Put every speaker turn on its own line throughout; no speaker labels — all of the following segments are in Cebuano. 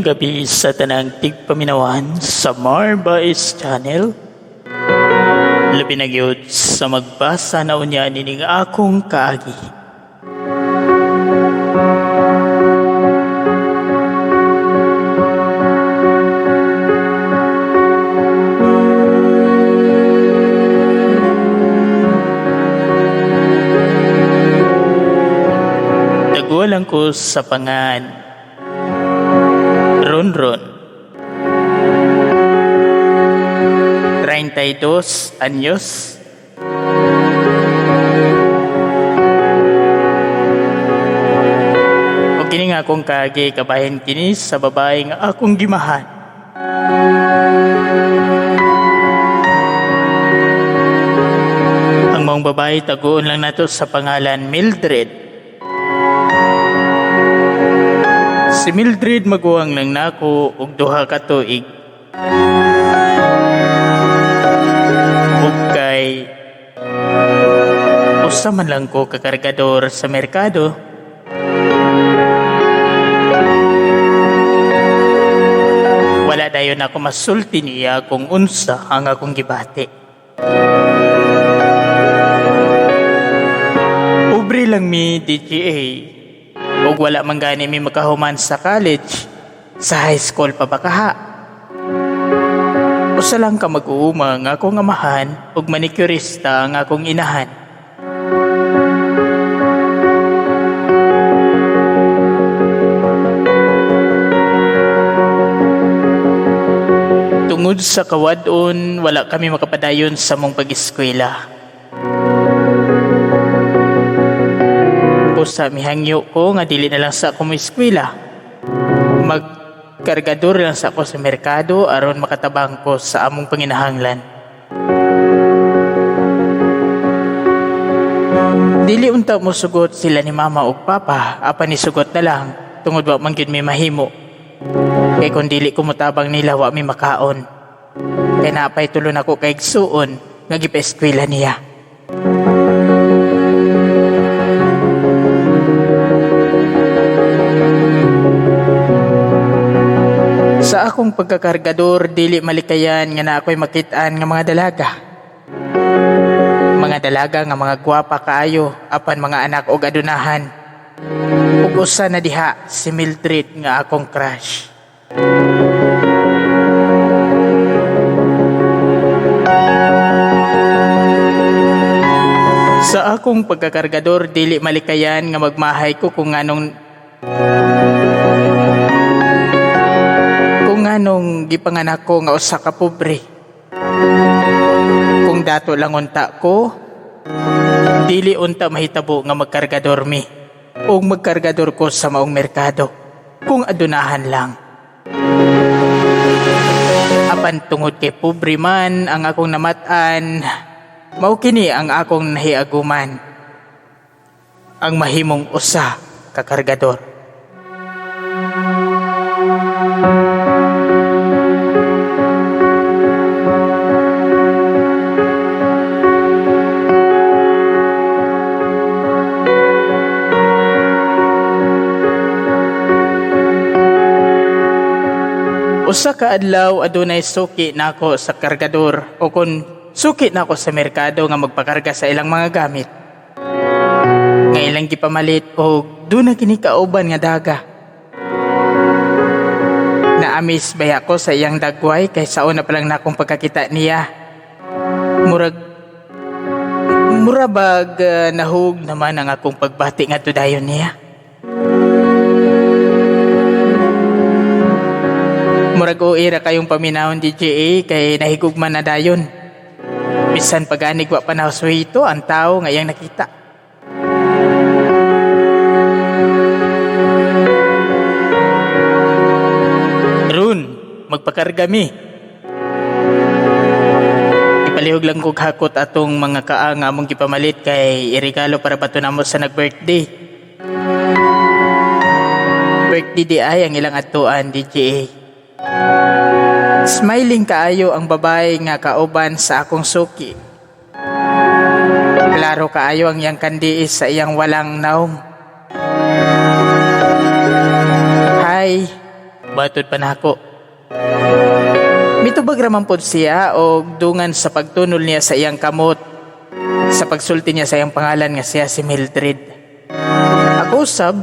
Maayong gabi sa tanang tigpaminawan sa Marbais Channel. Labi na gyud sa magbasa na unya nining akong kaagi. Tagualan ko sa pangan Ronron. 32 anyos. O kini nga akong kaagi kabahin kini sa babae nga akong gimahan. Ang maong babae taguon lang nato sa pangalan Mildred. Si Mildred maguwang lang nako og duha ka tuig. Ug kay usa man lang ko kakargador sa merkado. Wala dayon ako masulti niya kung unsa ang akong gibati. Pobre lang mi DGA. Ug wala man gani mi makahuman sa college, sa high school pa ba kaha. Usa lang ka mag-uuma nga akong amahan ug manicurista ang akong inahan. Tungod sa kawad-on, wala kami makapadayon sa mong pag-eskwela. Sa mihangyo ko nga dili na lang sa ako moeskwela. Magkargador lang sa ako sa merkado aron makatabang ko sa among panginahanglan. Dili unta mosugot sila ni mama ug papa, apan nisugot na lang tungod wa man gyud may mahimo. Kay kung dili ko motabang nila wa mi makaon. Kay naapay tulo nako kay igsuon nga gipa-eskwela niya. Sa akong pagkakargador, dili malikayan nga na ako'y makit-an nga mga dalaga. Mga dalaga nga mga gwapa kaayo, apan mga anak og adunahan. Ug usa na diha si Mildred nga akong crush. Sa akong pagkakargador, dili malikayan nga magmahay ko kung nganong gipanganak ko nga usa ka pobre. Kung dato lang unta ko, dili unta mahitabo nga magkargador mi o magkargador ko sa maong merkado kung adunahan lang. Apan tungod kay pobre man ang akong namat-an, mao kini ang akong nahiaguman, ang mahimong usa ka kargador. Usa ka adlaw adunay suki nako sa kargador o kun suki nako sa merkado nga magpakarga sa ilang mga gamit. Nga ilang gipamalit og duna kini kauban nga daga. Naamis baya ko sa iyang dagway kay sa una pa lang nakong pagkakita niya. Mura bag nahug naman ang akong pagbati ngadto dayon niya. Murag uwi ra kayong paminawon DJA kay nahigugma na dayon. Bisan paganig wa pa nasuhito ang tao nga iyang nakita. Ron, magpakarga mi. Ipalihog lang kog hakot atong mga kaa nga among gipamalit kay irigalo para bato namo sa nag-birthday. Birthday di ay ang ilang atuan DJA. Smiling kaayo ang babae nga kauban sa akong suki. Klaro kaayo ang iyang kandiis sa iyang walang naong. Hi. Matod pa nako. Mitubag raman pod siya og dungan sa pagtunol niya sa iyang kamot sa pagsulti niya sa iyang pangalan nga siya si Mildred. Ako sab,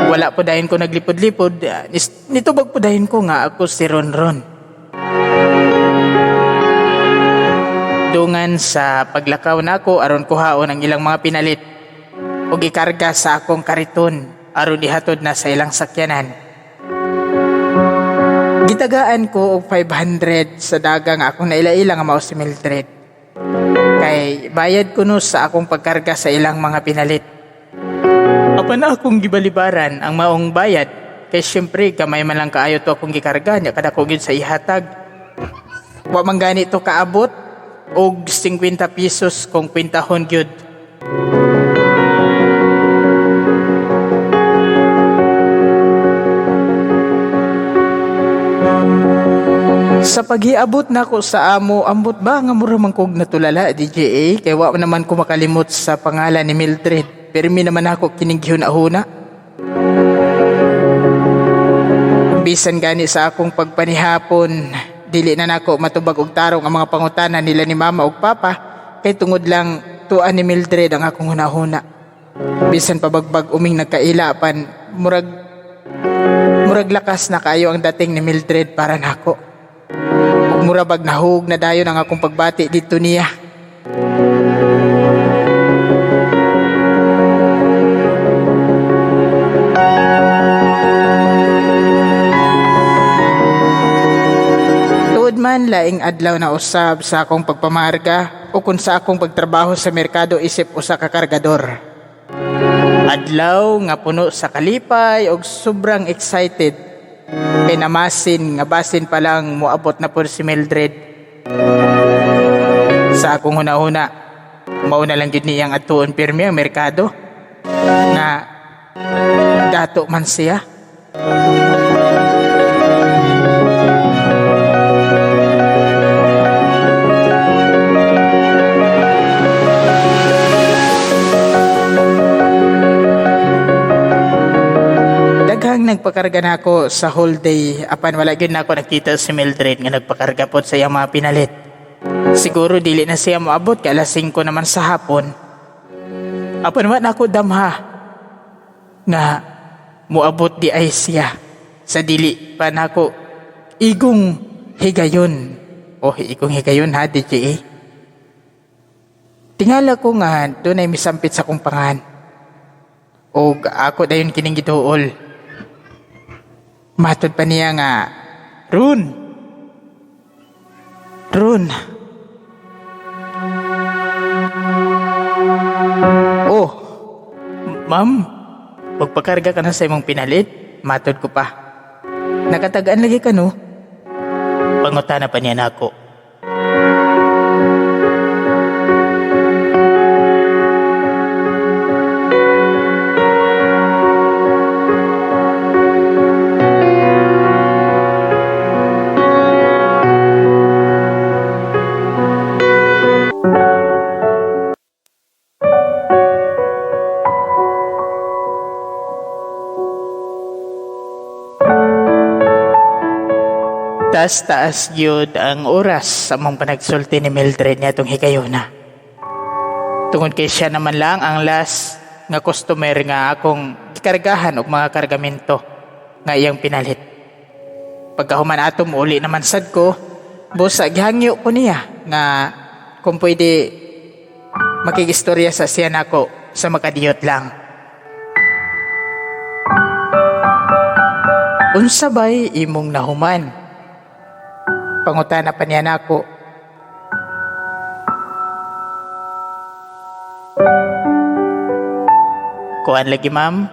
wala po dayon ko naglipod-lipod, nitubag po dayon ko nga ako si Ronron. Dungan sa paglakaw nako aron kuhaon ang ilang mga pinalit og ikarga sa akong kariton aron ihatod na sa ilang sakyanan. Gitagaan ko og 500 sa dagang akong naila-ila nga mao si Mildred. Kay bayad ko no sa akong pagkarga sa ilang mga pinalit. Apan akong gibalibaran ang maong bayad kay syempre gamay man lang kaayo to akong gikarga nya kadako gyud sa ihatag. Wa man gani to kaabot og 50 pesos kung kwintahon gyud. Sa paghiabot nako sa amo, ambot ba nga mura man kog natulala, DJA, kay wa naman ko makalimot sa pangalan ni Mildred. Pirmi naman ako kining gihuna-huna. Bisan gani sa akong pagpanihapon, dili na nako matubag og tarong ang mga pangutana nila ni Mama ug Papa kay tungod lang tuan ni Mildred ang akong hunahuna. Bisan pabagbag uming nagkaila pan murag lakas na kaayo ang dating ni Mildred para nako. Ug mura bag nahug na dayon ang akong pagbati didto niya. Tuod man laing adlaw na usab sa akong pagpamarga o kung sa akong pagtrabaho sa merkado isip usa ka kargador. Adlaw nga puno sa kalipay og sobrang excited kay namasin nga basin pa lang moabot na pud si Mildred. Sa akong hunahuna, mao na lang gyud niyang adtuon pirmi ang merkado na dato man siya. Daghang nagpakarga na ako sa whole day apan wala gyud nako nakita si Mildred nga nagpakarga pod sa iyang mga pinalit. Siguro dili na siya moabot kay alas 5 naman sa hapon. Apan wa nako damha nga moabot di ay siya sa dili pa nako igong higayon. O igong higayon ha, DJA. Tingala ko nga dunay misampit sa akong pangan. Og ako dayon kining giduol. Matod pa niya nga, Run! Run! Oh, ma'am, magpakarga ka na sa imong pinalit. Matod ko pa. Nakatagaan lagi ka, no? Pangutana pa niya nako. Taas-taas gyud ang oras sa mong panagsulti ni Mildred niya itong higayona. Tungod kay siya naman lang ang last nga customer nga akong gikargahan og mga kargamento nga iyang pinalit. Pagkahuman ato muuli naman sad ko, busa gihangyo ko niya nga kung pwede makigistorya sa siya nako sa makadiyot lang. Unsa bay imong nahuman? Pangutana pa niya nako. Kuan lagi ma'am.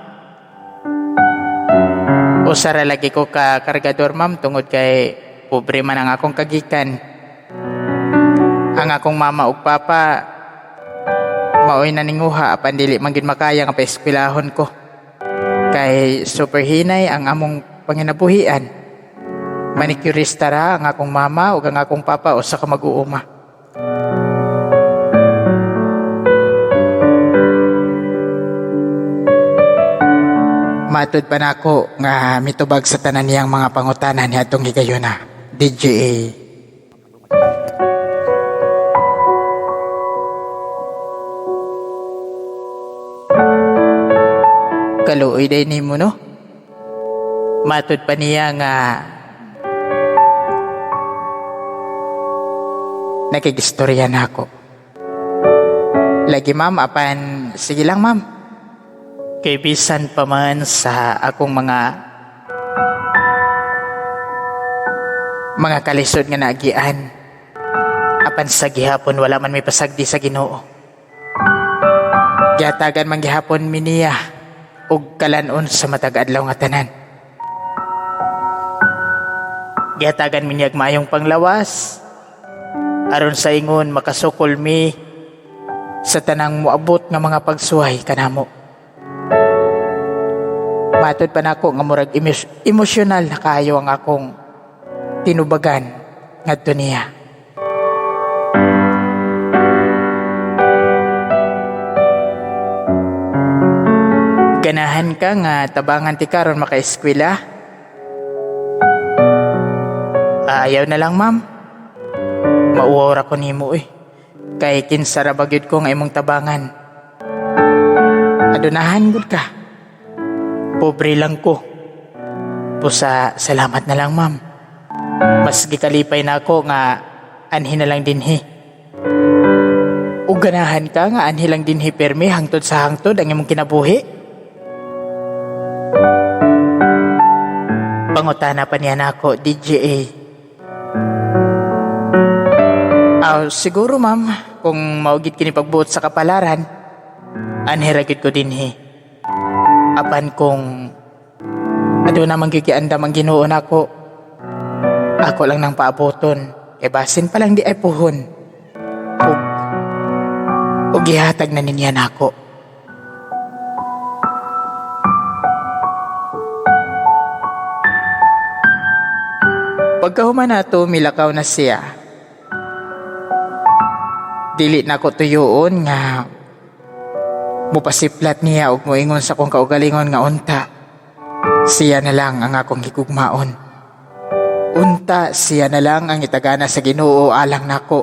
Usara lagi ko ka kargador ma'am tungod kay pobre man ang akong kagikan. Ang akong mama ug papa maoy naninguha apan dili man gyud makaya nga paeskwelahon ko. Kay super hinay ang among panginabuhian. Manicurista ra ang akong mama ug ang akong papa usa ka mag-uuma. Matud pa nako nga mitubag sa tanan niyang mga pangutana niadtong higayuna. DJA. Kaluoy day nimo, no? Matud pa niya nga nakigistorya na ako. Lagi, ma'am, apan sige lang, ma'am. Kay bisan pa man sa akong mga kalisod nga naagian, apan sa gihapon wala man may pasagdi sa Ginoo. Gihatagan man gihapon mi niya og kalanon sa matag adlaw nga tanan. Gihatagan mi niya og maayong panglawas aron sa ingon makasukol mi sa tanang moabot nga mga pagsuway kanamo. Matod pa nako nga murag emosyonal na kaayo ang akong tinubagan ngadto niya. Ganahan ka nga tabangan ti karon maka-eskwela? Ayaw na lang, ma'am. Mauwaw ra ko nimo. Kay kinsa ra ba gyud ko nga imong tabangan. Adunahan gud ka. Pobre lang ko. Pusa, salamat na lang, ma'am. Mas gikalipay na ako nga anhi na lang dinhi. Ug ganahan ka nga anhi lang dinhi permi hangtod sa hangtod ang imong kinabuhi? Pangutana pa niya nako, DJA. Aw, siguro, ma'am, kung maugit kini pagbuot sa kapalaran, anhi ra gyud ko dinhi. Apan kung aduna man gyud giandam ang Ginoo nako, ako lang nang paaboton, e basin pa lang di ay puhon. Ug gihatag na ninya nako. Pagkahuman nato, milakaw na siya. Dili na ko tuyoon nga mupasiplat niya og moingon sa akong kaugalingon nga unta siya na lang ang akong higugmaon. Unta siya na lang ang itagana sa Ginoo alang nako.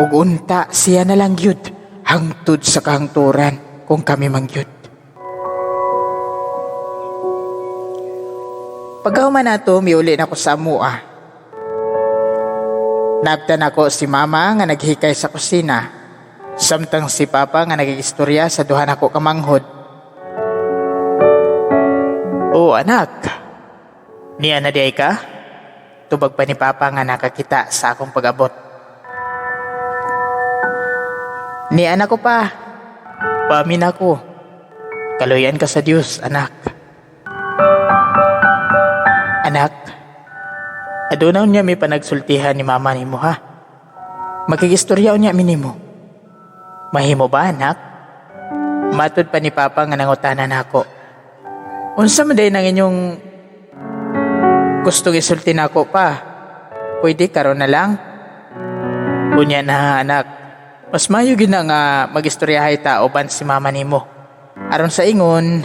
Ug unta siya na lang gyud hangtod sa kahangturan kung kami mangyud. Pagkahuman nato, miuli na ko sa amua. Nabtan ako si mama nga naghikay sa kusina, samtang si papa nga nagigistorya sa duha nako kamanghod. O anak, niya na di ay ka? Tubag pa ni papa nga nakakita sa akong pag-abot. Niya na ko pa. Pamin ako. Kaluyan ka sa Dios, anak. Anak, adunaw niya may panagsultihan ni mama nimo ha. Makigistorya niya minimo. Mahimo ba, anak? Matud pa ni papa nga nangutana nako. Unsa man day nang inyong gustong isulti nako pa? Pwede karon na lang? Unya na, anak. Mas mayo gyud na nga magistoryahay ta uban si mama nimo. Aron sa ingon,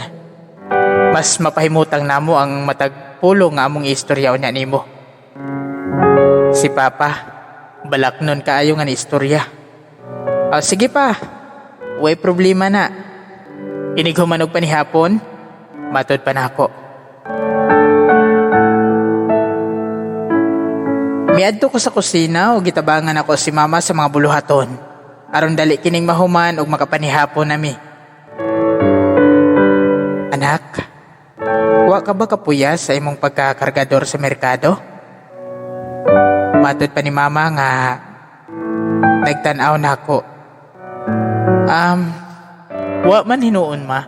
mas mapahimutang namo ang matag pulo nga among istorya unya nimo. Si papa, balak nun kaayo nga ni istorya. Sige pa, way problema na. Inig humanog pa ni hapon, matod pa nako. Miadto ko sa kusina ug gitabangan ako si mama sa mga buluhaton. Aron dali kining mahuman ug makapanihapon nami. Anak, wa ka ba kapuya sa imong pagkakargador sa merkado? Matod pa ni mama nga nagtan-aw nako. Wa man hinuon, ma.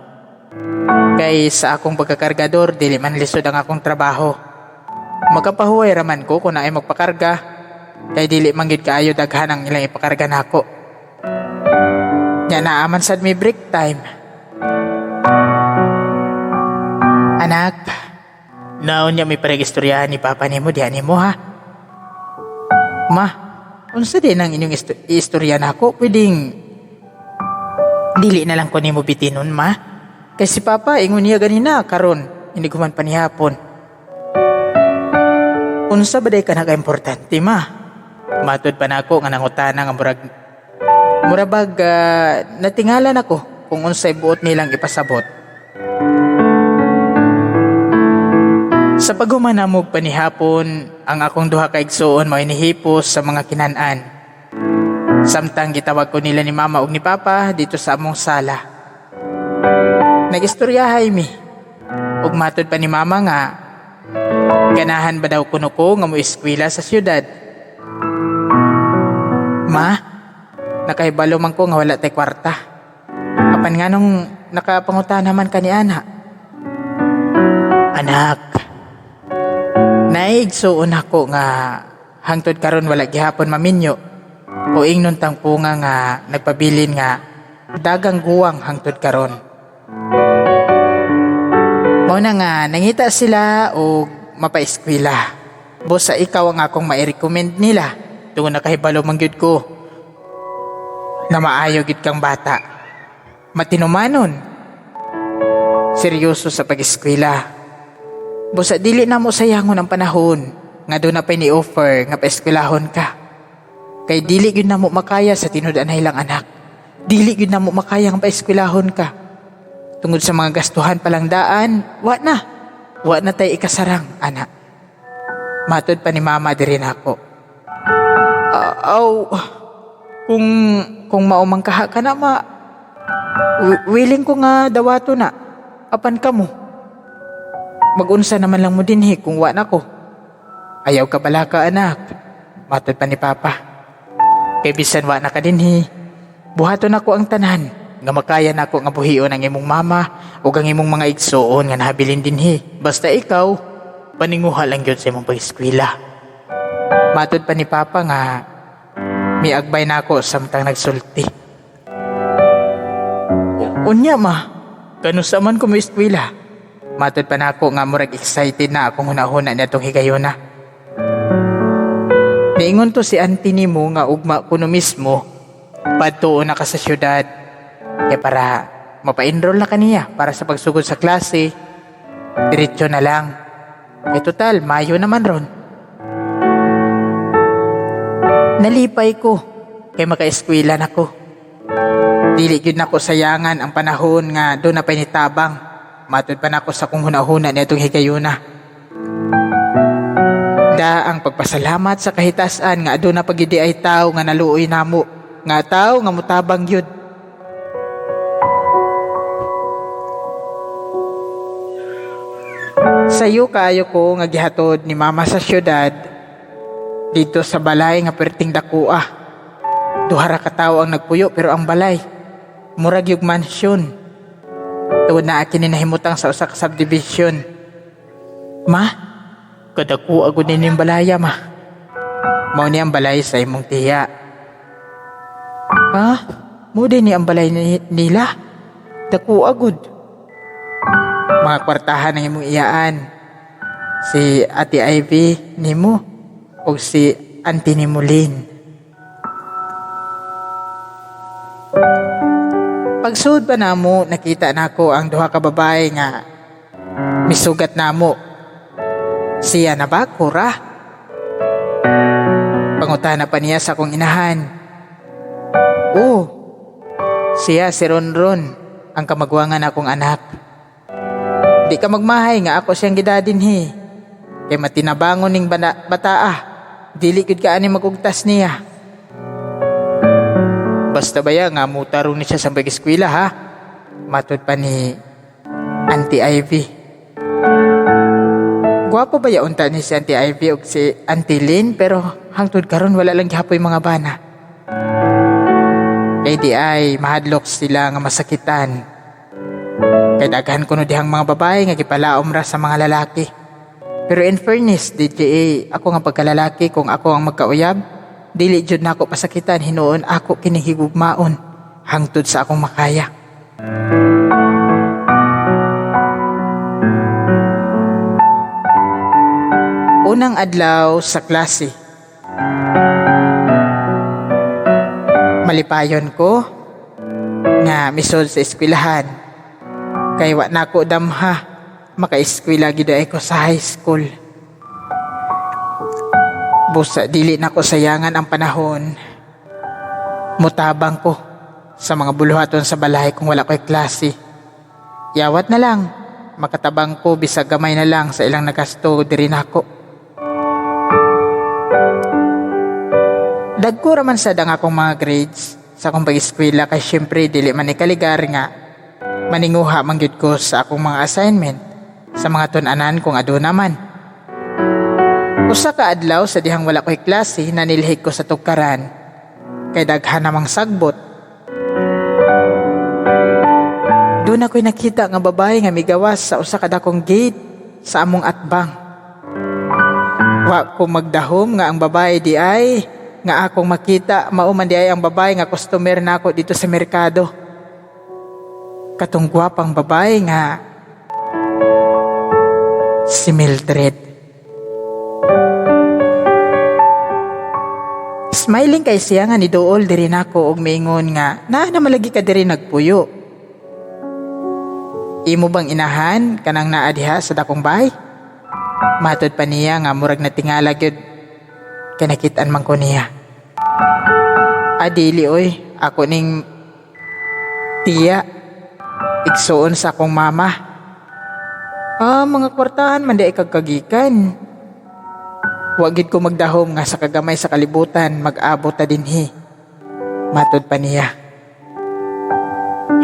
Kay sa akong pagkakargador, dili man lisod ang akong trabaho. Makapahuway raman ko kung naay magpakarga. Kay dili man gid kaayo daghan ang ilang ipakarga nako. Nya naaman sad may break time. Anak, naon niya may paregistoryahan ni papa nimo diha nimo ha. Ma, unsa din ang inyong istorya nako? Pwedeng dili na lang ko nimo bitinon, ma. Kay si Papa ingon niya ganina karon iniguman pa nihapon. Unsa ba day ka naka-importante, ma? Matud pa nako nga nangutana nga murabag natingalan ako kung unsay buot nilang ipasabot. Sa paghuman namog panihapon, ang akong duha ka igsuon mao inihipos sa mga kinan-an. Samtang gitawag ko nila ni Mama ug ni Papa dito sa among sala. Nagistoryahay mi. Ug matud pa ni Mama nga ganahan ba daw kuno ko nga mo-eskwela sa syudad. Ma, nakahibalo man ko nga wala tay kwarta. Apan nganong nakapangutana man ka ni ana? Anak, naigsuon ako nga hangtod karon wala gihapon maminyo o ingnon tang punga nga nagpabilin nga dagang guwang hangtod karon. Mao na nga nangita sila og mapaeskwela. Busa ikaw ang akong mai-recommend nila tungod nakahibalo man gyud ko na maayo gyud kang bata. Matinumanon. Seryoso sa pag-eskwela. Busa dili na mo sayangon ang panahon nga doon na pa ni-offer nga paeskwelahon ka. Kay dili gyud na mo makaya sa tinud-anay lang, anak. Dili gyud na mo makaya nga paeskwelahon ka. Tungod sa mga gastuhan palang daan, wa na. Wa na tay ikasarang, anak. Matod pa ni Mama diri nako. Aw, kung maumang kaha ka na, ma, willing ko nga dawato na. Apan ka mo. Magunsa naman lang mo dinhi kung wa na ko. Ayaw ka bala ka, anak. Matod pa ni Papa. Kay bisan wa na ka dinhi, buhaton nako ang tanan nga makaya nako nga buhion ang imong mama ug ang imong mga igsuon nga nahabilin dinhi. Basta ikaw, paninguha lang gyud sa imong pag-eskwela. Matod pa ni Papa nga miagbay nako samtang nagsulti. Unya ma, kanusa man ko mo-eskwela. Matod pa nako nga murag excited na akong hunahuna niadtong higayona. Niingon to si auntie nimo nga ugma kuno mismo padtuo na ka sa syudad kay para mapa-enroll na kaniya para sa pagsugod sa klase. Diretso na lang. Kay total, Mayo naman ron. Nalipay ko kay maka-eskwela na ko. Dili gyud nako sayangan ang panahon nga doon na panitabang. Matud pa nako sa kong hunahuna niadtong higayuna. Da ang pagpasalamat sa kahitasan nga aduna pagidi ay tao nga naluoy namo, nga tao nga mutabang gyud. Sayo kaayo ko nga gihatod ni Mama sa syudad dito sa balay nga perting dakua. Duha ra ka tawo ang nagpuyo pero ang balay murag yung mansion. Tungod na kini nahimutang sa usa ka subdivision. Ma, kadako agud nining balaya, ma. Mao ni ang balay sa imong tiya. Ha? Mo din ni ang balay nila? Dako agud. Mga kwartahan ng imong iyaan. Si Ate Ivy nimo o si Auntie nimo Lynn. Pagsud pa namo, nakita nako ang duha ka babae nga misugat namo. Siya na ba, Cora? Pangutana pa niya sa akong inahan. Oo, siya si Ronron, ang kamagwangan akong anak. Di ka magmahay nga ako siyang gidadinhi. Kay matinabangon ning bataa, dili gud ka ani magugtas niya. Basta baya nga mutarong ni siya sa pag-eskwela ha. Matod pa ni Auntie Ivy. Gwapo ba ya unta ni si Auntie Ivy og si Auntie Lynn pero hangtod karon wala lang gihapoy mga bana. Kay di ay mahadlok sila nga masakitan. Kay daghan kuno dihang mga babae nga gipalaom ra sa mga lalaki. Pero in fairness, DJA, ako nga pagkalalaki kung ako ang magkauyab, dili jud nako pasakitan, hinuon ako kini higugmaon hangtod sa akong makaya. Unang adlaw sa klase. Malipayon ko nga misod sa eskwelahan. Kay wa nako damha, maka-eskwela gyud ay ko sa high school. Busa dili nako sayangan ang panahon. Mutabang ko sa mga buluhaton sa balay kung wala ko'y klase. Yawat na lang, makatabang ko bisag gamay na lang sa ilang nagasto diri nako. Dagko ra man sad ang akong mga grades sa akong pag-eskwela kay syempre dili man ikaligar nga maninguha man gyud ko sa akong mga assignment sa mga tun-anan kung aduna man. Usa ka adlaw sa dihang wala ko'y klase, nanilhig ko sa tugkaran kay daghan namang sagbot. Doon ako'y nakita nga babae nga migawas sa usa ka dakong gate sa among atbang. Wa ko magdahom nga ang babae di ay nga akong makita mao man di ay ang babae nga customer nako dito sa merkado. Katong gwapang babae nga si Mildred. Smiling kay siya nga niduol diri nako og miingon nga naa na malagi ka diri nagpuyo. Imo bang inahan kanang naa diha sa dakong bahay? Matod pa niya nga murag natingala gyud kay nakit-an man ko niya. Adili oy, ako ning tiya igsuon sa akong mama. Mga kwartahan man di ay kagkagikan. Wa gid ko magdahom nga sa kagamay sa kalibutan mag-abot ta dinhi. Matod pa niya.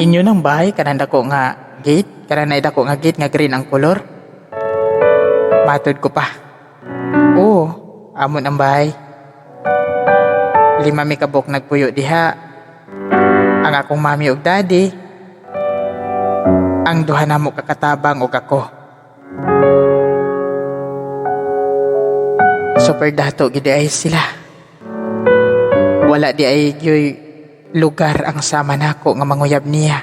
Inyo nang bahay kanang dako nga gate, kanang naay dako nga gate nga green ang kolor. Matod ko pa. Oo, amon ang bahay. 5 mi kabuk nagpuyo diha. Ang akong mami ug daddy, ang duha namo kakatabang ug ako. Super dato gid ay sila. Wala di ay gyoy lugar ang sama nako nga manguyab niya.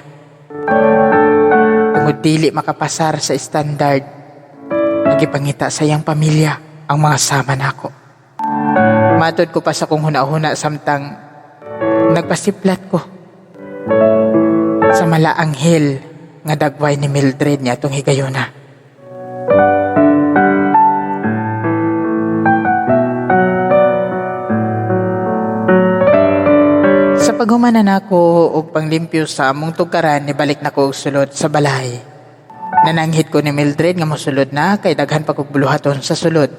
Tungod dili makapasar sa standard, nagipangita sa iyang pamilya ang mga sama nako. Matod ko pa sa kong huna-huna samtang nagpasiplat ko sa malaanghel nga dagway ni Mildred niya atong higayuna. Sa paghuman na nako og panglimpyo sa among tugkaran, nibalik nako og sulod sa balay. Nananghid ko ni Mildred nga mosulod na kay daghan pa kog buluhaton sa sulod.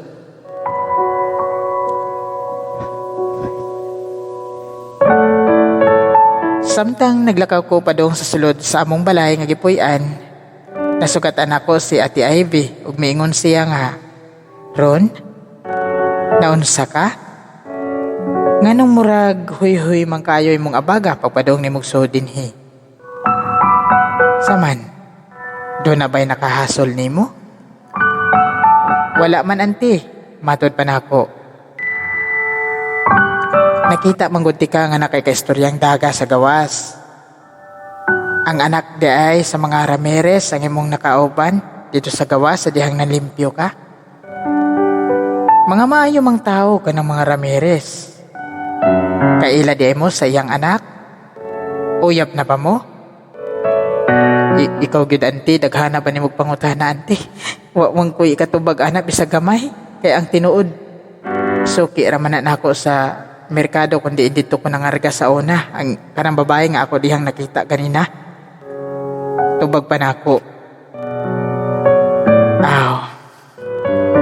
Samtang naglakaw ko padung sa sulod sa among balay nga gipuy-an, nasugatan ako si Ate Ivy ug miingon siya nga, Ron, naunsa ka? Nganong murag huy-huy man kayo imong abaga pagpadung nimog suod dinhi? Saman, do na ba'y nakahasol nimo? Wala man, auntie, matod pa nako. Nakita manggod ti ka nga nakikaistoryang daga sa gawas. Ang anak di ay sa mga Ramirez ang imong nakauban dito sa gawas sa dihang nalimpyo ka. Mga maayo mang tao ka ng mga Ramirez. Kaila di ay mo sa iyang anak? Uyab na ba mo? Ikaw gid auntie, daghana ba nimog pangutana auntie? Wa man ko'y ikatubag anak bisag gamay kay ang tinuod. Suki ra man na nako sa merkado kundi dito ko nangarga sa una. Ang kanang babae nga ako dihang nakita ganina. Tubag pa nako. Aw.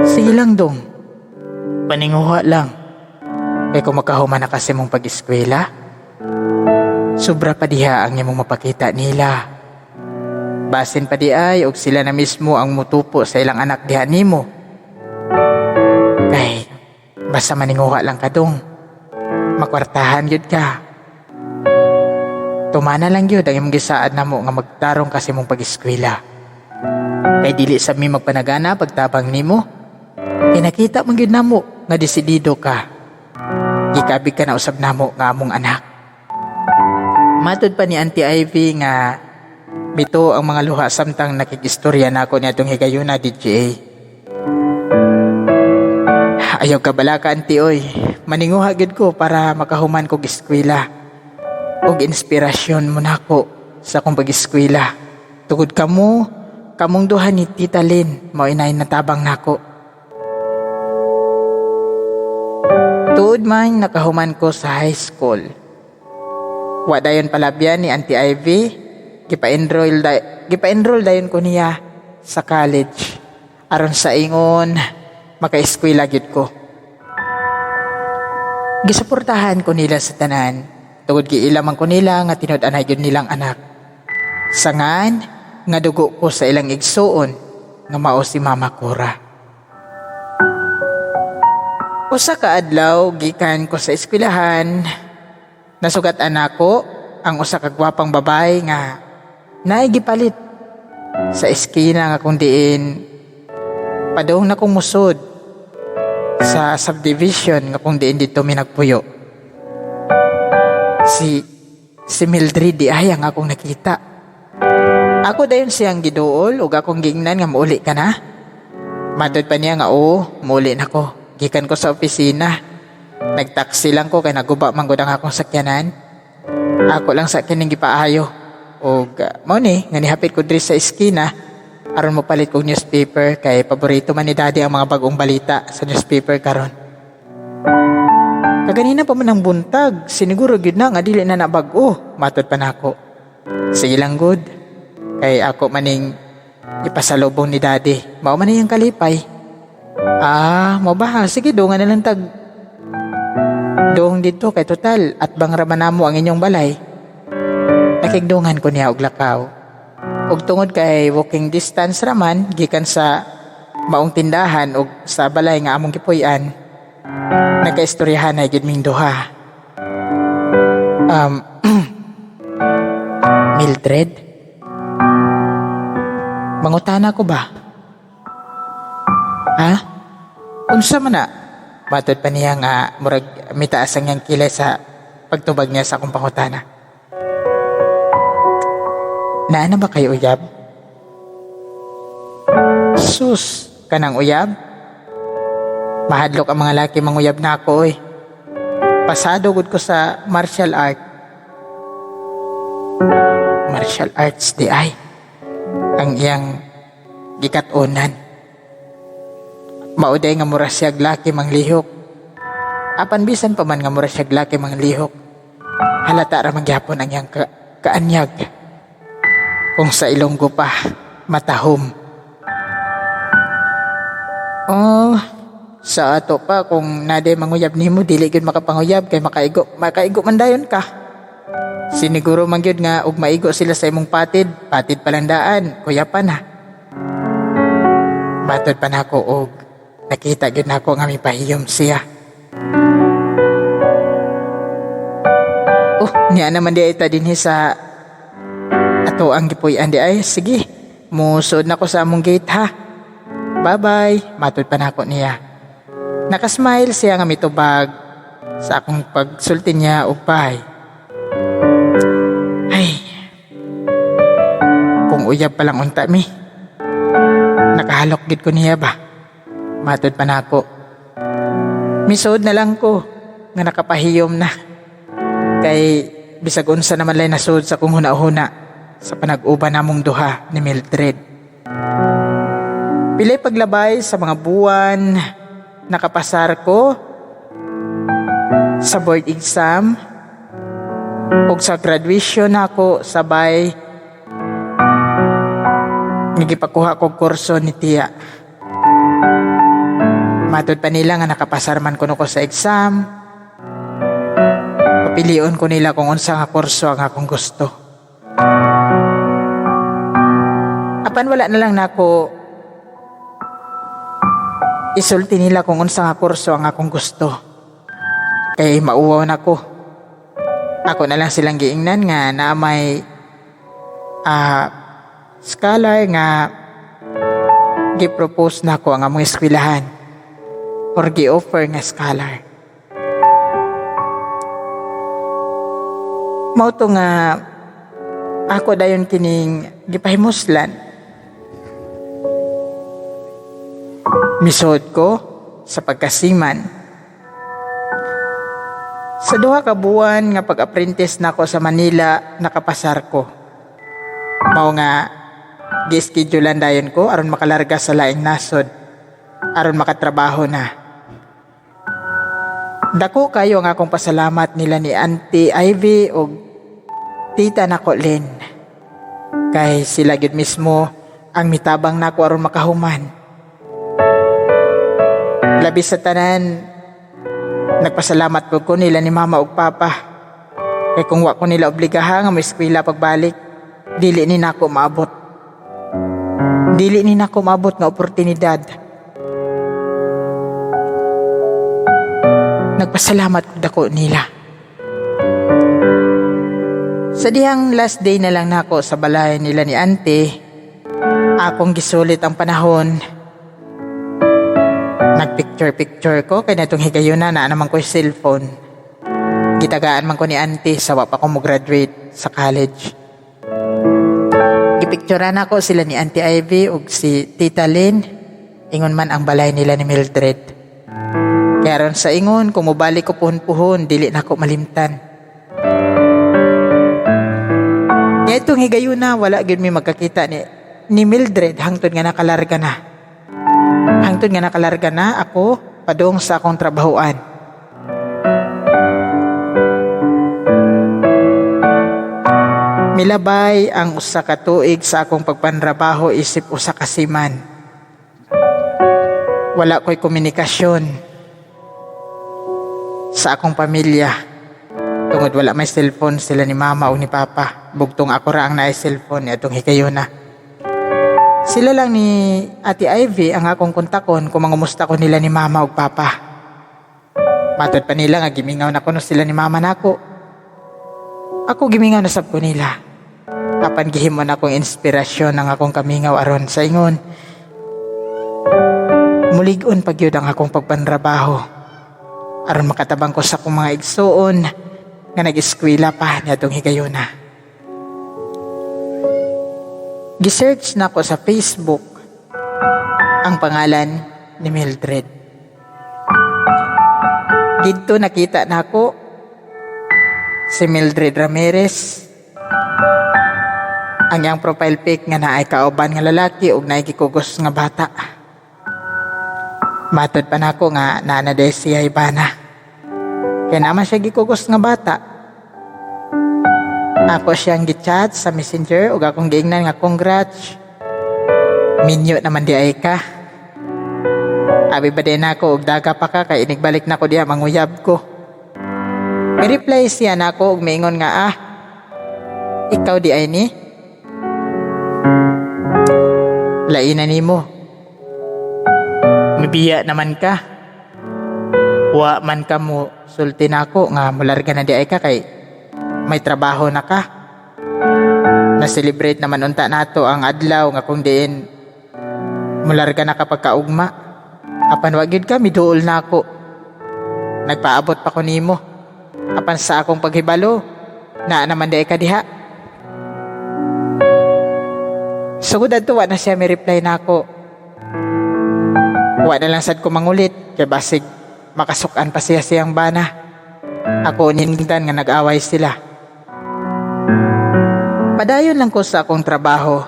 Sige lang dong. Paninguha lang. Kay kung makahuman na kasi mong pag-eskwela, sobra pa diha ang imong mapakita nila. Basin pa di ay og sila na mismo ang mutupo sa ilang anak diha nimo. Kay basta maninguha lang ka dong, makwartahan gyud ka. Tumana lang gyud ang imong gisaad namo nga magtarong kasi mong pag-eskwela. Kay dili sa mi magpanagana pagtabang nimo. Kay nakita man gyud namo nga desidido ka. Gikabig ka na usab namo nga among anak. Matod pa ni Auntie Ivy nga bito ang mga luha samtang nakikistorya nako ni atong higayuna DJA. Ayaw ka bala ka, auntie oy. Maninguha gyud ko para makahuman kog eskwela. Og inspirasyon mo nako sa akong pag-eskwela. Tugod kamo, kamong duha ni Tita Lynn, mao inay natabang nako. Tuod man nakahuman ko sa high school. Wa dayon palabyan ni Auntie Ivy, gipa-enroll dayon ko niya sa college. Aron sa ingon, maka-eskwela gyud ko. Gisuportahan ko nila sa tanan, tungod giila man ko nila nga tinud-anay gyud nilang anak. Sangan nga dugo ko sa ilang igsuon nga mao si Mama Cora. Usa ka adlaw gikan ko sa eskwelahan, nasugat-an nako ang usa ka gwapang babae nga naay gipalit sa eskina nga kung diin padung na kong musod sa subdivision nga kung diin dito mi nagpuyo. Si Mildred di ay ang akong nakita. Ako dayon siyang giduol ug akong giingnan nga muuli ka na. Matod pa niya nga oo, muuli na ko. Gikan ko sa opisina. Nagtaksi lang ko kay naguba man gud ang akong sakyanan. Ako lang sa kining gipaayo. Og mao ni nga nihapit ko diri sa eskina aron mopalit kog newspaper kay paborito man ni Daddy ang mga bag-ong balita sa newspaper karon. Kaganina pa man ang buntag, siniguro gyud na nga dili na na bag-o, matod pa nako. Sige lang gud. Kay ako maning ipasalubong ni Daddy. Mao man iyang kalipay. Ah, mao ba? Sige, dungan na lang tag doong dito kay total at bang raman namo ang inyong balay. Nakigdungan ko niya og lakaw. Og tungod kay walking distance raman gikan sa maong tindahan og sa balay nga among gipuy-an, nagkaistoryahan na gyud ming duha. Mildred, mangutana ko ba? Ha? Unsa man na? Matod pa niya nga murag mitaas ang iyang kilay sa pagtubag niya sa akong pangutana. Naa na ba kayo uyab? Sus, kanang uyab? Mahadlok ang mga laki manguyab na ako oy. Pasado gud ko sa martial art. Martial arts di ay. Ang iyang gikat-onan. Mauday nga mura siyag laki manglihok. Apan bisan pa man nga mura siyag laki manglihok, halata ra man gyapon ang iyang kaanyag. Kung sa Ilonggo pa, matahom. Oh, sa ato pa kung naday manguyab nimo dili gyud makapanguyab kay makaigo man dayon ka. Siniguro man gyud nga og maigo sila sa imong patid, patid palandaan, kuya pa na. Matod pa nako og nakita gyud nako nga mipahiyom siya. Oh, niya naman di ay ta dinhi sa ato ang gipuy-an di ay. Sige, musod na ko sa among gate ha. Bye-bye, matod pa nako niya. Nakasmile siya nga mitubag sa akong pagsulti niya og bye. Ay, kung uyab pa lang unta mi, nakahalok gid ko niya ba? Matod pa nako. Misod na lang ko nga nakapahiyom na. Kay bisag unsa naman lay nasud sa kong huna-huna sa panag-uban namong duha ni Mildred. Pilay paglabay sa mga buwan, nakapasar ko sa board exam ug sa graduation nako sabay nagipakuha ko kurso ni Tia. Matod pa nila nga nakapasar man kuno ko sa exam. Papilion ko nila kung unsa nga kurso ang akong gusto. Apan wala na lang nako isulti nila kung unsa nga kurso ang akong gusto. Kay mauwaw na ko. Ako na lang silang giingnan nga na may scholar nga gi-propose na ko ang among eskwelahan or gi-offer nga scholar. Mao to nga ako dayon kining gipahimuslan. Misod ko sa pagkasiman. Sa 2 ka buwan nga pag-apprentice nako sa Manila, nakapasar ko. Mao nga Gi-schedulean dayon ko aron makalarga sa laing nasod, aron makatrabaho na. Dako kayo ang akong pasalamat nila ni Auntie Ivy og tita nako Lynn. Kay sila gyud mismo ang mitabang nako aron makahuman. Labi sa tanan, nagpasalamat po ko nila ni Mama ug Papa. Kay kung wa ko nila obligaha nga moeskwela pagbalik, dili ni nako maabot. Dili ni nako maabot nga oportunidad. Nagpasalamat ko dako nila. Sa dihang last day na lang nako sa balay nila ni Auntie, akong gisulit ang panahon. Nagpicture-picture ko kay natong higayuna na naman ko yung cellphone. Gitagaan man ko ni Auntie sa wa pa ko mo-graduate sa college. Gipicturean ako sila ni Auntie Ivy ug si Tita Lynn. Ingon man ang balay nila ni Mildred. Kaya ron sa ingon, kung mobalik ko puhon-puhon, dili na ako malimtan. Nga itong higayuna, wala gyud mi magkakita ni Mildred hangtod nga nakalarga na. Hangtod nga nakalarga na ako padung sa akong trabahoan. Milabay ang usa ka tuig sa akong pagpanrabaho isip usa ka seaman. Wala ko'y komunikasyon sa akong pamilya. Tungod wala may cellphone sila ni Mama o ni Papa. Bugtong ako ra ang naay cellphone ni atong higayuna. Sila lang ni Ate Ivy ang akong kontakon kung mangumusta ko nila ni Mama o Papa. Matod pa nila nga gimingaw na kuno sila ni Mama nako. Ako gimingaw na sab ko nila. Apan gihimo na akong inspirasyon ang akong kamingaw aron sa ingon. Mulig-on pa gyud ang akong pagpanrabaho. Aron makatabang ko sa akong mga igsuon nga nag-eskwela pa niadtong higayuna. Gisearch na ko sa Facebook ang pangalan ni Mildred. Didto nakita nako si Mildred Ramirez. Ang iyang profile pic nga naay kauban nga lalaki ug naay gikugos nga bata. Matod pa nako nga naa na day siya bana. Kaya naman siya gikugos nga bata. Ako siyang gichat sa Messenger ug akong giingnan nga congrats. Minyo naman di ay ka. Abi ba din ako og daga pa ka kay inigbalik na ko diha manguyab ko. Mi-reply siya nako og miingon nga ikaw di ay ni? Laina nimo. Mibiya naman ka. Wa man ka mo sulti nako nga mularga na di ay ka kay may trabaho na ka. Na-celebrate naman unta nato ang adlaw nga kung diin mularga na ka pagkaugma. Apan wa gyud ka miduol nako. Nagpaabot pa ko nimo. Apan sa akong paghibalo, naa naman di ay ka diha. Sugod adto wa na siya mi reply nako. Wa na lang sad ko mangulit kay basig makasukan pa siya siyang bana. Ako nindang nga nag-away sila. Padayon lang ko sa akong trabaho.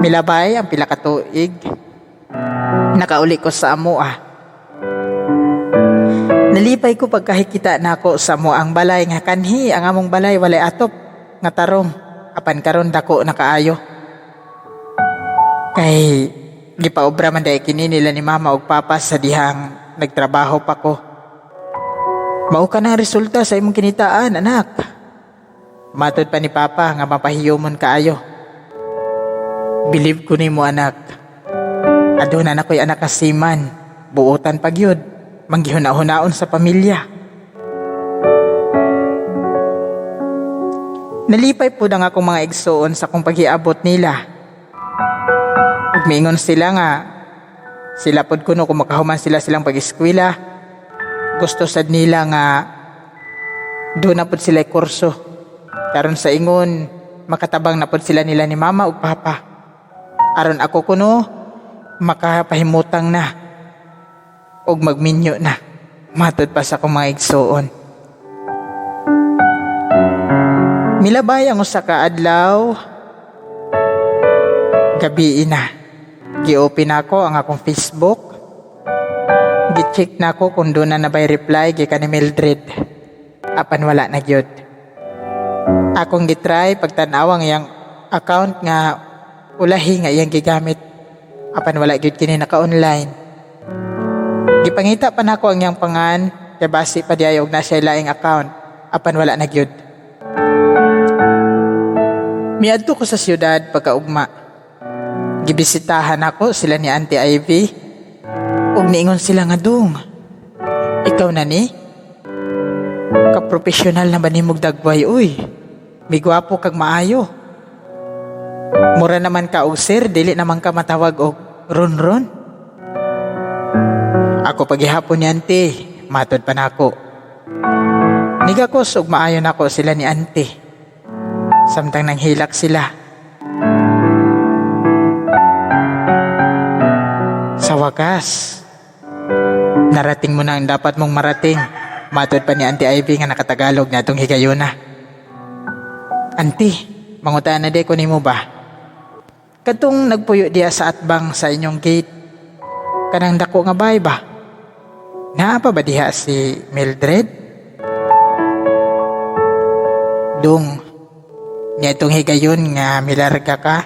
Milabay ang pila ka tuig. Nakauli ko sa amoa. Nalipay ko pagkahikita nako sa amo ang balay nga kanhi ang among balay walay atop nga tarong apan karon dako na kaayo. Kay gipaobra man dai kini nila ni Mama ug Papa sa dihang nagtrabaho pa ko. Mao ka ng resulta sa imong kinitaan, anak. Matod pa ni Papa nga mapahiyomon kaayo. Believe ko nimo, anak. Aduna na ko'y anak ka seaman. Buotan pa gyud. Manggihuna-hunaon sa pamilya. Nalipay po ang akong mga igsoon sa akong paghiabot nila. Ug miingon sila nga sila pod kuno kung makahuman sila silang pag-eskwela. Gusto sad nila nga doon na pod sila kurso. Karon sa ingon makatabang na pod sila nila ni Mama ug Papa. Aron ako kuno makapahimutang na ug magminyo na. Matod pa sa akong mga igsoon. Milabay ang usa ka adlaw. Gabii na. Gi-open nako ang akong Facebook. Gi-check nako kung duna na ba'y reply gikan ni Mildred. Apan wala na gyud. Akong gitry pagtan-aw ang iyang account nga ulahi nga iyang gigamit. Apan wala gyud kini naka-online. Gipangita pa nako ang iyang pangan kay basi pa diay og na siya laing account. Apan wala na gyud. Miadto ko sa siyudad pagkaugma. Gibisitahan ako sila ni Auntie Ivy. Ug niingon sila nga, "Dong, ikaw na ni? Kaprofesyonal na ba nimog dagway, uy? Migwapo kag maayo. Mura naman ka og sir, dili naman ka matawag og ron-ron." "Ako pagihapon ni Auntie," matod pa nako. Nigakos og maayo nako sila ni Auntie. Samtang nanghilak sila. Sa wakas, narating mo na ang dapat mong marating. Matod pa ni Auntie Ivy nga nakatagalog na itong higayuna. "Auntie, mangutan na di ko nimo ba? Katong nagpuyo diya sa atbang sa inyong gate, kanang dako nga bay ba? Naa pa ba diha si Mildred?" "Dong, niya itong higayon nga milarga ka,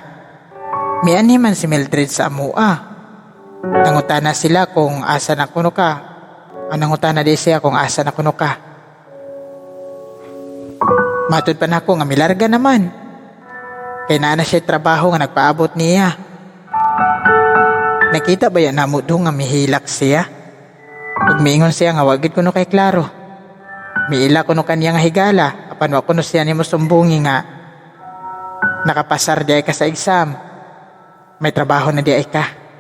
mianhi man si Mildred sa amua. Nangutana sila kung asa na kuno ka. Ang nangutana di siya kung asa na kuno ka. Matod pa nako nga milarga naman. Kay naa na siya trabaho nga nagpaabot niya. Nakita ba yan namo dong nga mihilak siya? Ug miingon siya nga wa gid kuno kay klaro. Miila kuno kaniya nga higala, apan wa kuno siya nimo sumbungi nga nakapasar di ay ka sa exam. May trabaho na di ay ka."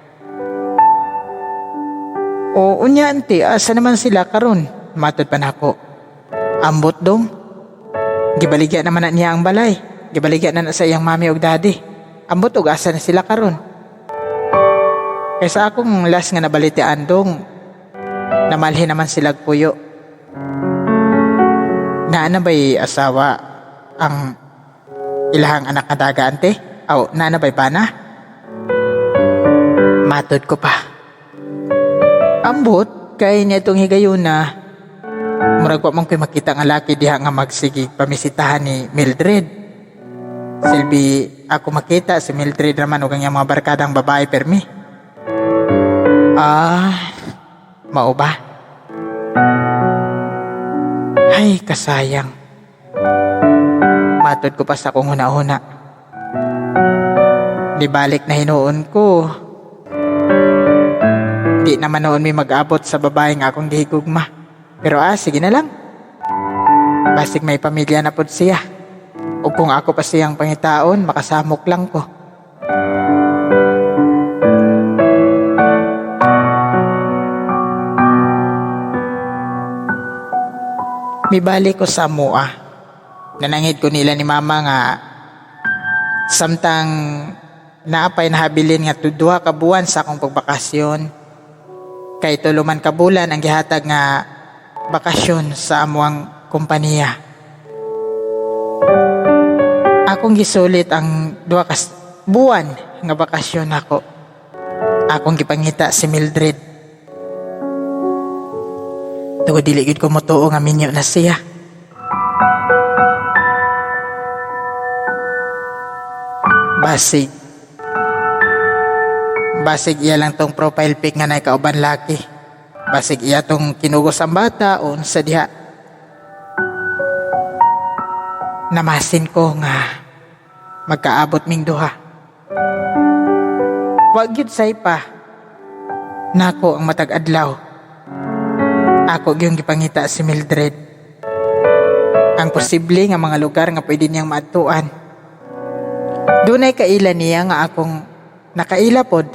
"O unya auntie, asa naman sila karon?" Matod pa nako. "Ambot dong. Gibaligya naman na niya ang balay. Gibaligya na na sa iyang mami og daddy. Ambot og asa na sila karon. Kaysa akong last nga nabalitian dong, namalhin naman sila puyo." "Naa na ba'y asawa ang ilahang anak nga daga, ante? Aw, naa na ba'y bana?" Matod ko pa. "Ambot, kay niya itong higayuna, murag wa man ko'y makita nga laki diha nga magsige pamisitahan ni Mildred. Silbi ako makita si Mildred raman ug ang iyang mga barkadang babae permi." "Ah, mao ba? Ay, kasayang." Matod ko pa sa akong huna-huna. Di balik na hinuon ko. Di naman noon may mag-abot sa babae nga akong gihigugma. Pero sige na lang. Basig may pamilya na pod siya. O kung ako pa siyang pangitaon, makasamok lang ko. Mibalik ko sa mua. Nanangid ko nila ni mama nga samtang naapay nahabilin nga 2 ka buwan sa akong pagbakasyon. Kay 3 man ka bulan ang gihatag nga bakasyon sa amuang kompanya. Akong gisulit ang 2 ka buwan nga bakasyon nako. Akong gipangita si Mildred. Tungod dili gyud ko motuo nga minyo na siya. Basig. Basig iya lang tong profile pic nga nay kauban laki. Basig iya tong kinugos ang bata o unsa diha. Namasin ko nga magkaabot ming duha. Wa gyud say pa. Nako ang matag adlaw. Ako gyud gipangita si Mildred. Ang posible nga mga lugar nga pwede niyang maadtuan. Dunay kaila niya nga akong nakaila pod.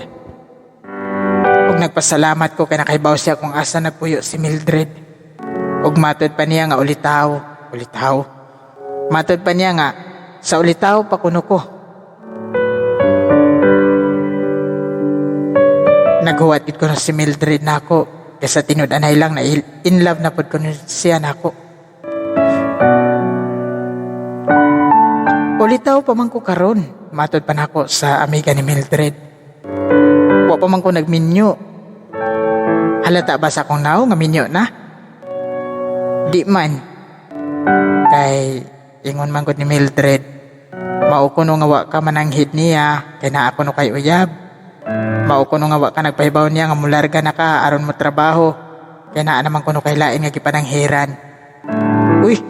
Ug nagpasalamat ko kay nakahibaw siya kung asa nagpuyo si Mildred. Ug matod pa niya nga ulitaw, ulitaw. Matod pa niya nga sa ulitaw pa kuno ko. Naghuwat gid ko na si Mildred nako kaysa tinud-anay lang na in love na pod ko siya nako. Ulitaw pa man ko karon. Matod pa nako sa amiga ni Mildred. Wa pa man ko nagminyo. Halata ba sa akong naong nga minyo na? Di man. Kay ingon man gud ni Mildred, mao kuno nga wa ka mananghid niya kay naa kuno kay uyab. Mao kuno nga wa ka nagpahibaw niya nga mularga na ka aron mo trabaho kay naa naman kuno kay lain nga gipananghiran. Uy,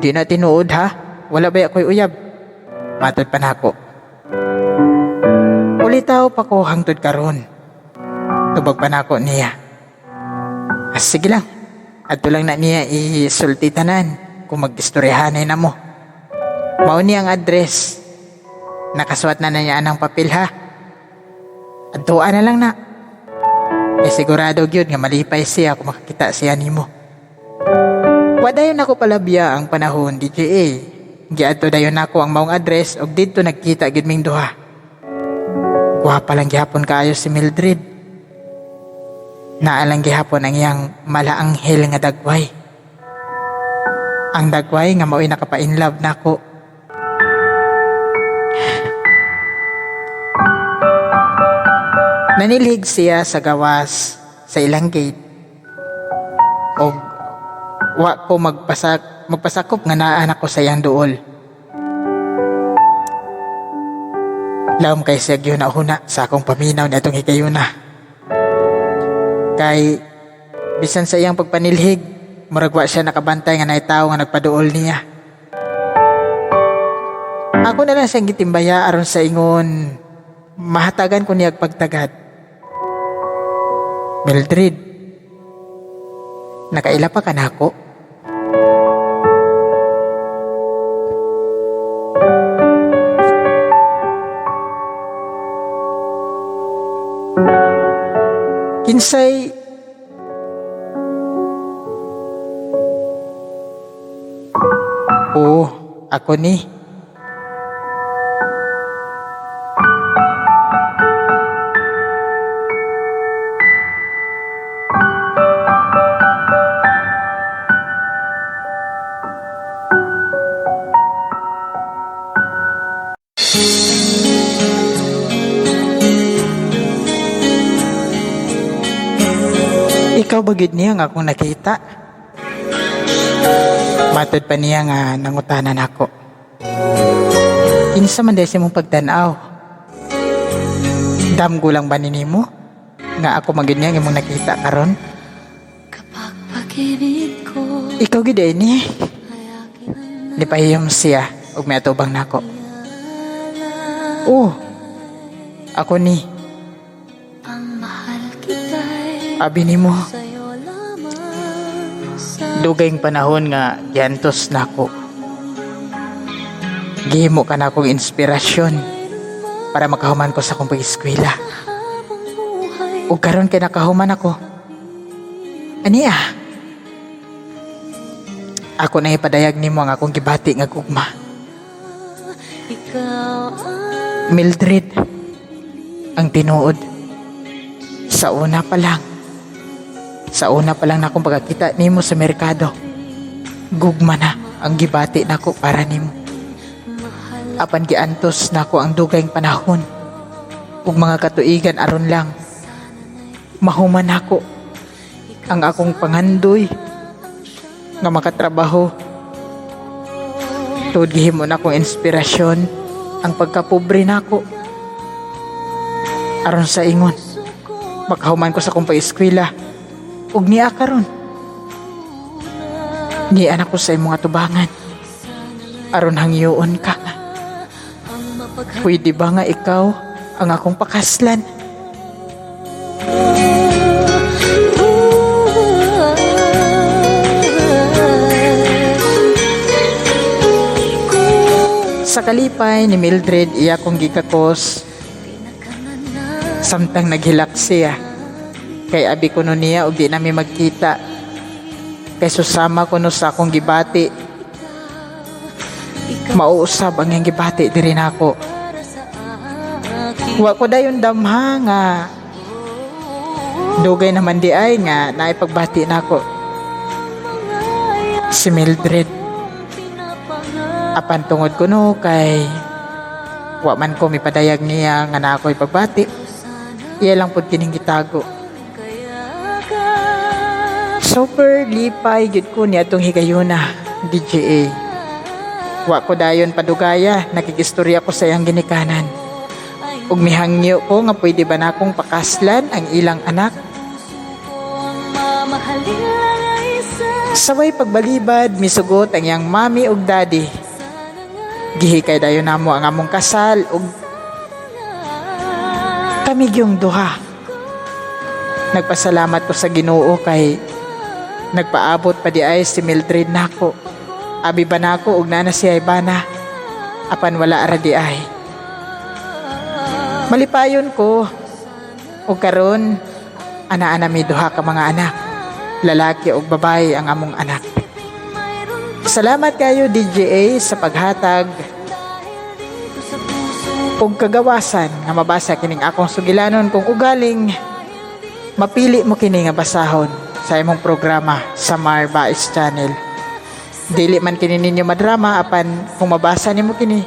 di na tinuod ha. Wala ba ako'y uyab? Matod pa nako. Ulitaw pa ko hangtod karon. Tubag pa nako niya. Ah, sige lang. Adto lang na niya isulti tanan kung mag-istoryahanay na mo. Mao ni ang address. Nakasuwat na na niya ang papel ha. Adtuan na lang na. Eh sigurado gyud nga malipay siya kung makakita siya nimo. Wa dayon ako palabya ang panahon, DJA. Giadto dayon nako ang maong address ug didto nagkita gyud ming duha. Gwapa lang gihapon kaayo si Mildred. Naa lang gihapon ang iyang malaanghel nga dagway. Ang dagway nga mao'y nakapa-inlove nako. Nanilhig siya sa gawas sa ilang gate. Og wa ko magpasakop nga naa nako sa iyang duol. Lawom kay siya gyud na sa akong paminaw ni atong higayuna. Kay bisan sa iyang pagpanilhig, murag wa siya nakabantay nga naay tawo nga nagpaduol niya. Ako na lang siyang gitimbaya aron sa ingon mahatagan ko niya pagtagad. Mildred, nakaila pa ka nako? Kinsay Oo, ako ni. Ikaw ba gid niya nga akong nakita? Matod pa niya nga nangutanan ako. Kinsa man dahil sa imong pagtan-aw? Damgo lang ba ni nimo? Nga ako man gid niya nga imong nakita karon?
Kapag pag-ibig ko
Ikaw gid ay ni.
ay akin ang
Nipahiyom siya ug miatubang nako. Oh, ako ni.
Ang mahal kita'y
Abi nimo.
sa'yo lamang sa
Dugayng panahon nga giantos nako. Gihimo ka na akong inspirasyon para makahuman ko sa akong pag-eskwela.
habang buhay.
Ug karon kay nakahuman ako. Aniya? Ako na ipadayag nimo ang akong gibati nga gugma.
Ikaw ang
Mildred, ang tinuod. Sa una pa lang. Sa una pa lang na akong pagkakita nimo sa merkado. Gugma na ang gibati nako para nimo.
mahal.
Apan giantos nako ang dugayng panahon ug mga katuigan aron lang mahuman nako ang akong pangandoy nga makatrabaho. Tuod gihimo na akong inspirasyon ang pagkapobre nako. Aron sa ingon, makahuman ko sa akong pag-eskwela ug niya karon. Niya na ko sa imong atubangan aron hangyoon ka nga. Pwede ba nga ikaw ang akong pakaslan? Sa kalipay ni Mildred, iya kong gikakos samtang naghilak siya. Kay abi kuno niya og di nami magkita. Kay susama kuno sa akong gibati. Mauusab ang iyang gibati diri nako. Wa ko dayon damha nga dugay naman di ay nga naipagbati nako si Mildred. Apan tungod kuno kay Wa man ko mipadayag niya nga naa ko'y pagbati. Iya lang pud kining gitago. Super lipay gyud ko ni atong higayuna, DJA. Wa ko dayon padugaya, nakigistorya ko sa iyang ginikanan. Ug mihangyo ko nga pwede ba nakong pakaslan ang ilang anak. Saway pagbalibad, misugot ang iyang mami ug daddy. Gihikay dayon namo ang among kasal ug kami gyung duha. Nagpasalamat ko sa Ginoo kay nagpaabot pa di ay si Mildred nako. Abi ba nako ug nana siya bana. Apan wala ra di ay. Malipayon ko ug karon ana-ana mi duha ka mga anak. Lalaki ug babae ang among anak. Salamat kayo DJA sa paghatag ug kagawasan nga mabasa kining akong sugilanon. Kung ugaling mapili mo kini nga basahon sa imong programa sa Marbais Channel. Dili man kini ninyo madrama, apan kung mabasa nimo kini,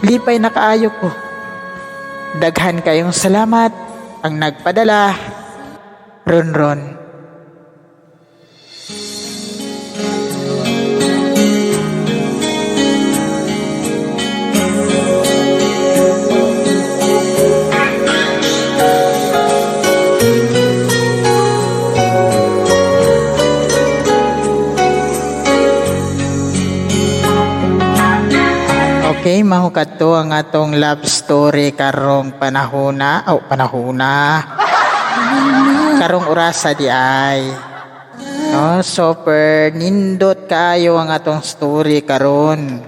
lipay na kaayo ko. Daghan kayong salamat. Ang nagpadala, Ronron. Okay, mao kadto ang atong love story karong panahona. Oh, panahona. Karong orasa di ay. No, super nindot kaayo ang atong story karon.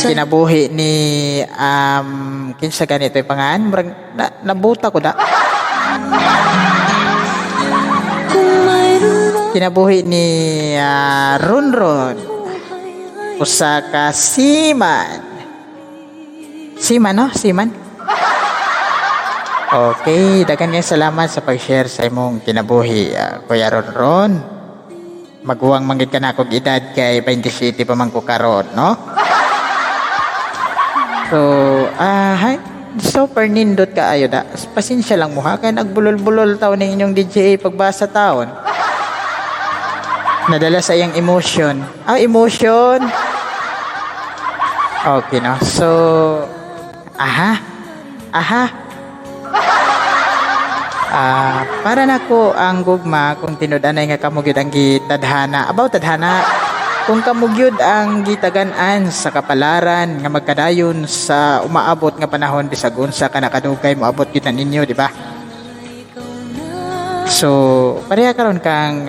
Kinabuhi ni kinsa ganito yung pangan? Murag nabuta ko da. Kinabuhi ni Ronron. Usa ka seaman. Seaman, no? Seaman? Okay, daghan kayong salamat sa pag-share sa imong kinabuhi, Kuya Ronron. Maguwang manggid ka na akong edad kay 27 pa man ko karon, no? So, hi, super nindot ka ayo da. Pasensya lang mo ha, kay nagbulol-bulol taon ng inyong DJA pagbasa taon. Nadala sa iyang emotion. Emotion. Okay, no? So, aha. Aha. Para nako ang gugma kung tinud-anay nga kamo gyud ang gitadhana. About tadhana. Kung kamo gyud ang gitagan-an sa kapalaran nga magkadayon sa umaabot nga panahon bisag unsa ka nakadugay moabot gyud na ninyo, di ba? So, pareha karon kang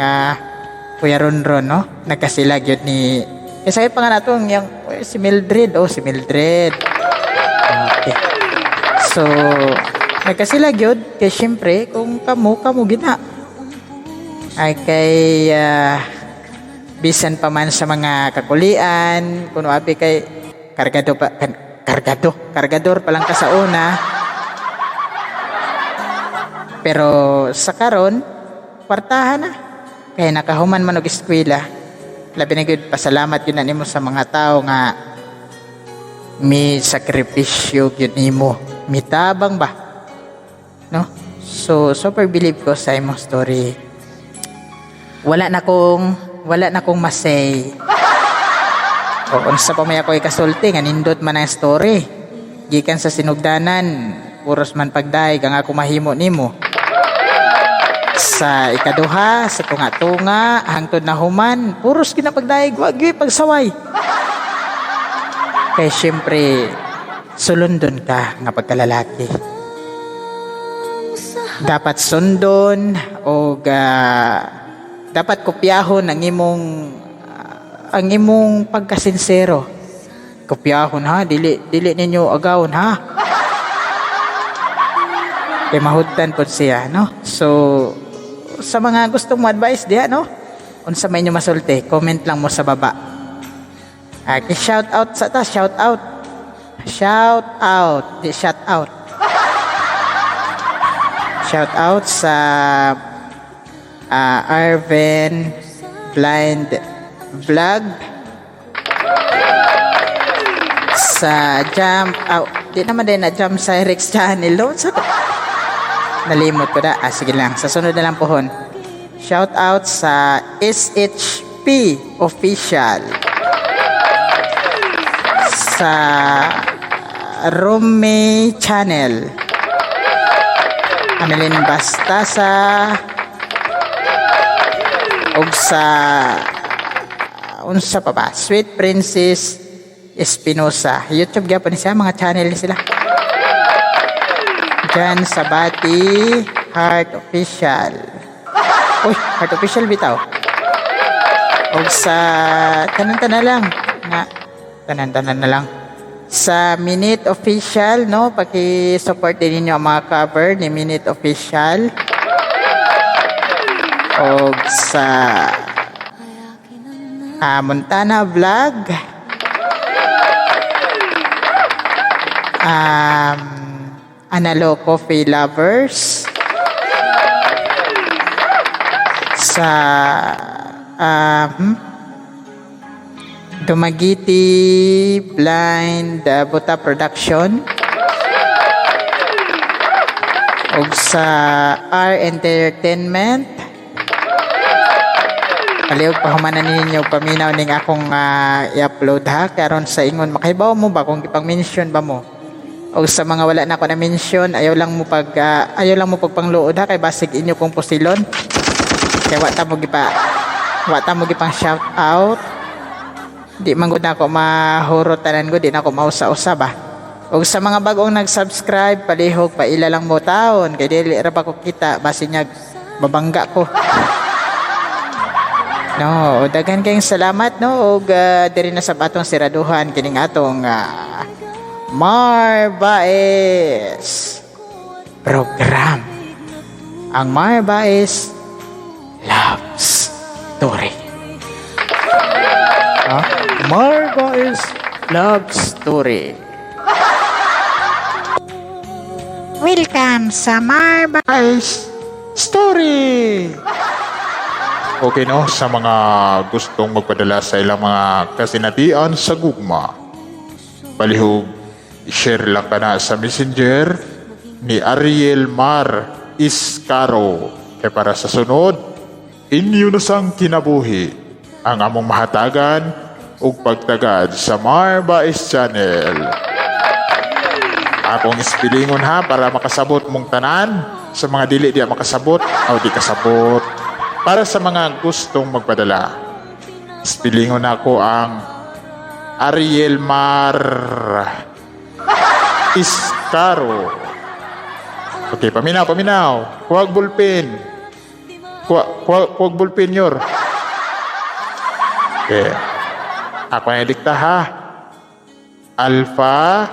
Kuya Ronron, no? Nagkasila gyud ni sakit pa nga nato ang yang, uy, si Mildred. Oh, si Mildred. Okay. So, nagkasila gyud kay syempre kung kamo kamo gyud na. Ay kay bisan pa man sa mga kakulian, kuno abi kay kargado pa kan, kargado, kargador pa lang ka sa una. Pero sa karon, kwartahan na. Kay nakahuman man og eskwela. Labi na gyud pasalamat gyud na nimo sa mga tawo nga mi sakripisyo gyud nimo, mitabang ba, no? So super believe ko sa imong story. Wala na kong masay. O unsa pa may ako ikasulti nga nindot man ang story. Gikan sa sinugdanan, puros man pagdaig ang ako mahimo nimo. Sa ikaduha, sa tunga-tunga, hangtod na human, puros ginapagdaig, wag gyud pagsaway. Kay syempre, sulundon ka nga pagkalalaki. Dapat sundon o dapat kopyahon ang imong pagkasinsero. Kopyahon ha, dili ninyo agawon ha. Kay mahudtan pod siya, no? So sa mga gusto mo advice diha, no? Unsa may inyo masulti, comment lang mo sa baba. Okay, shout out sa ta, shout out. Shout out, di shout out. Shout out sa Arvin Blind Vlog. Sa Jump, aw, di naman din na Jump Cyrex Channel. No? Sa, nalimot ko na. Ah, sige lang. Sa sunod na lang pohon. Shout out sa SHP Official. Sa Rome Channel. Amelin Bastasa. Og sa unsa pa ba? Sweet Princess Espinosa. YouTube gyapon ni siya, mga channel ni sila. Jan Sabati Heart Official. Uy, Heart Official bitaw. Og sa tanan-tanan lang nga tanan-tanan na lang. Sa Minute Official, no, paki-support din ninyo ang mga cover ni Minute Official. Og sa Montana Vlog. Analo Coffee Lovers. Sa Dumaguete Blind Buta Production. Og sa R Entertainment. Palihog pahumanan ninyo paminaw ning akong i-upload ha, karon sa ingon makahibaw mo ba kung gipang-mention ba mo. Og sa mga wala na ako na mention, ayaw lang mo pag ayaw lang mo pagpangluod ha, kay basig inyo kong pusilon. Kay wa ta mo gipang shout out. Di man gud nako mahurot tanan gud, di na ako mausa-usa ba. Og sa mga bag-ong nag-subscribe, palihog paila lang mo taon kay dili ra ba ko kita, basin niya babangga ko. No, daghan kayong salamat, no, og diri na sa atong siraduhan kining atong Marbaes program. Ang Marbaes Love Story. Ha? Marbaes Love Story. Welcome sa Marbaes Story.
Okay no, sa mga gustong magpadala sa ilang mga kasinatian sa gugma, palihog, share lang ka na sa messenger ni Ariel Mar Iscaro. Kaya para sa sunod, inyo na sang kinabuhi ang among mahatagan ug pagtagad sa Marbais Channel. Akong ispilingon ha, para makasabot mong tanan. Sa mga dili diya makasabot, aw di kasabot. Para sa mga gustong magpadala, ispilingon ako ang Ariel Mar Iscaro. Okay, paminaw, paminaw. Kuwag bulpin. Kuwag bulpin yor. Okay. Ako na dikta ha. Alpha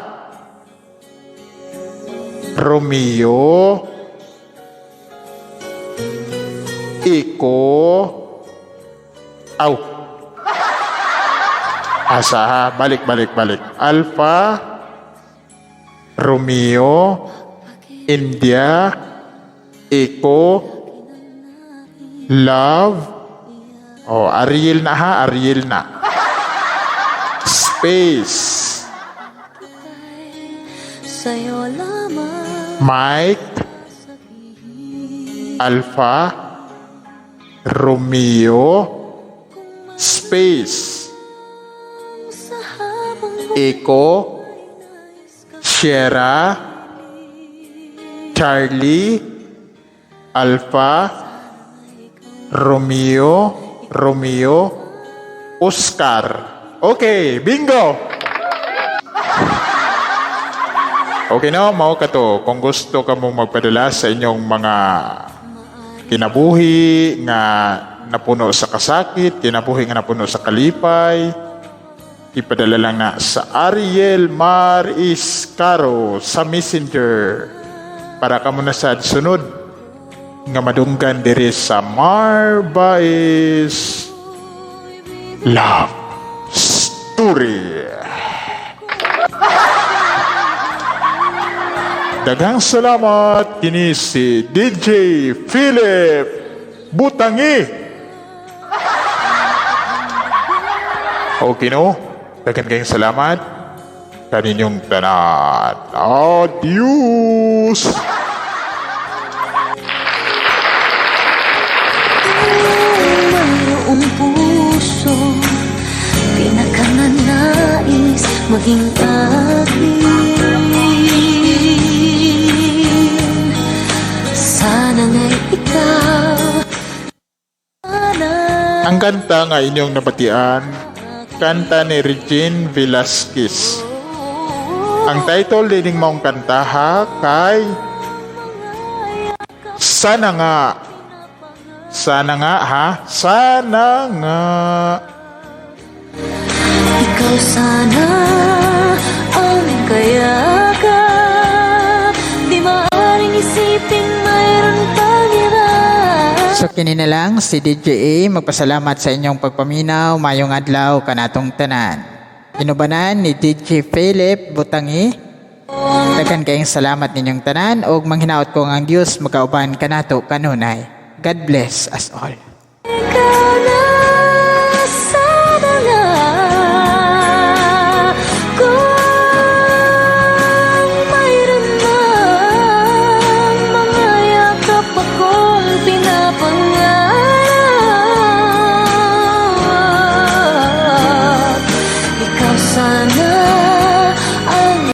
Romeo Eco Aw. Asa ha? Balik, balik, balik. Alpha Romeo India Eco Love. Oh, Ariel na ha, Ariel na. Space. Mike Alpha Romeo Space Echo Sierra Charlie Alpha Romeo Romeo Oscar. Okay, bingo! Okay no, mao ka to. Kung gusto ka mong magpadala sa inyong mga kinabuhi nga napuno sa kasakit, kinabuhi nga napuno sa kalipay, ipadala lang na sa Ariel Mar Iscaro sa Messenger para kamo na sa sunod nga madunggan diri sa Marbais Love Story. Daghang salamat kini si DJ Philip Butangi. Okay no? Daghan kayong salamat. kaninyong tanan. Adios!
Kung mayroong puso, pinakananais maging akin. Sana nga'y ikaw. Sana.
Ang kanta nga inyong nabatian, kanta ni Regine Velasquez. Ang title dining maong kanta ha kay Sana Nga. Sana nga ha, sana nga.
Ikaw sana ang kayakap. Di maaaring isipin mayroon pang iba.
So kini na lang si DJA magpasalamat sa inyong pagpaminaw, mayong adlaw kanatong tanan. Inubanan ni DJ Philip Butangi. Daghan kayong salamat ninyong tanan ug manghinaot ko nga ang Dios magkauban kanato kanunay. God bless us all.
Ikaw na.